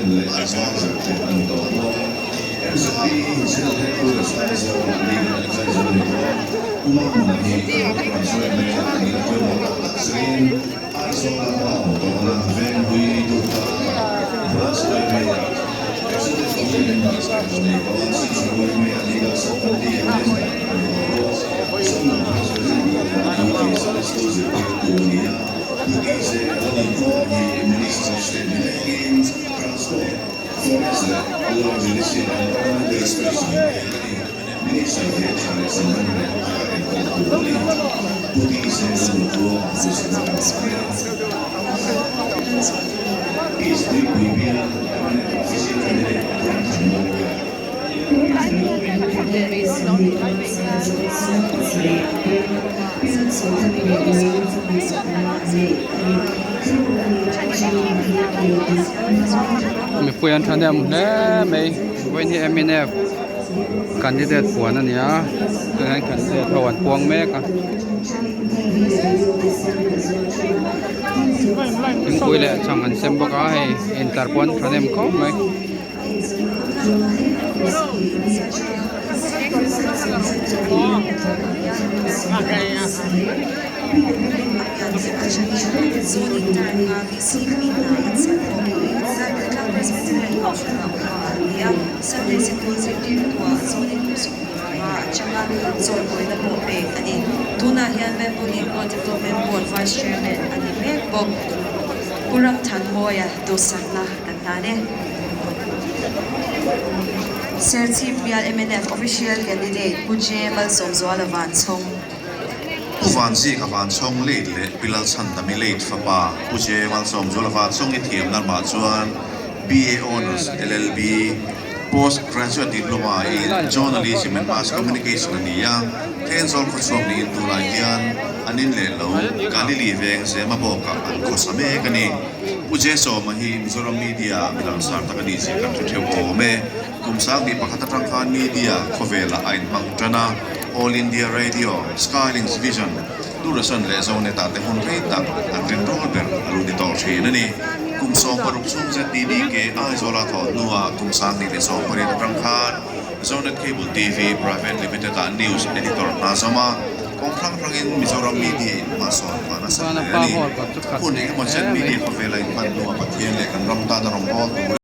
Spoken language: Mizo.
Consultant leh Adviser te a ni tawh bawk. MZP General Headquarters Aizawlah Legal Adviser a ni bawk. Pu Mahmuna hi kan ram hruai hmel a nihna pawimawh tak tak sawiin Aizawla hma awm tawhna Vengpui Durtlang Branch Highway-ah Executive Committee Members te pawh nei tawh a, Silchar Highway-ah Legal Sub-Committee Member a ni tawh bawk. Zonal Branch President Puan UK Sunday School zirtirtu a ni a. Pu DJ Lalnunkhua hi Minister of State ni mekin Transport, Forest leh Law, Judicial and Parliamentary Affairs ni mek a ni. Minister hi tha leh sanghan reng taka enkawltu a ni. Pu DJ Lalnunkhua duhsakna kan hlan e. East Tuipui bial mnf Official Candidate Ramthanmawia. Mipui an thahnem hle mai vawiin hi mnf candidate puan a ni a tunah hian candidate ho an puang mek a thingpui leh chhang an sem bawk a hei intlar pawh an thahnem khawp mai. Serchhip bial mnf Official Candidate Pu J Malsawmzuala Vanchhawng. Pu Vanzika Vanchhawng late leh Pi Lalchhandami late fapa Pu J Malsawmzuala Vanchhawng i thiamna mah chuan BA Honours LLB Post Graduate Diploma in Journalism and Mass Communication a ni a, Thenzawl khawchhuak niin tunah hian an in leh lo Galili veng Zema bawkah an khawsa mek a ni. Pu Jesawma hi Mizoram Media mi langsar tak a nih zia kan hre theuh awm e. Kum 2001 atang khan Media khawvelah a inhmang tan a, All India Radio, Skylinks Vision, Doordarshan leh Zonet ah te hun rei tak an rinrawl ber a lo ni tawh thin a ni. Kum 16 chhung ZDDK Aizawla thawh hnuah kum 2018 atang khan Zonet Cable TV Private Limited ah News Editor hna zawm a, kawng hrang hrangin Mizoram Media in hma sawn hma nasa hle a ni. Hun engemaw chen Media khawvela inhman hnuah Pathian leh kan ram tana rawngbâwl turin.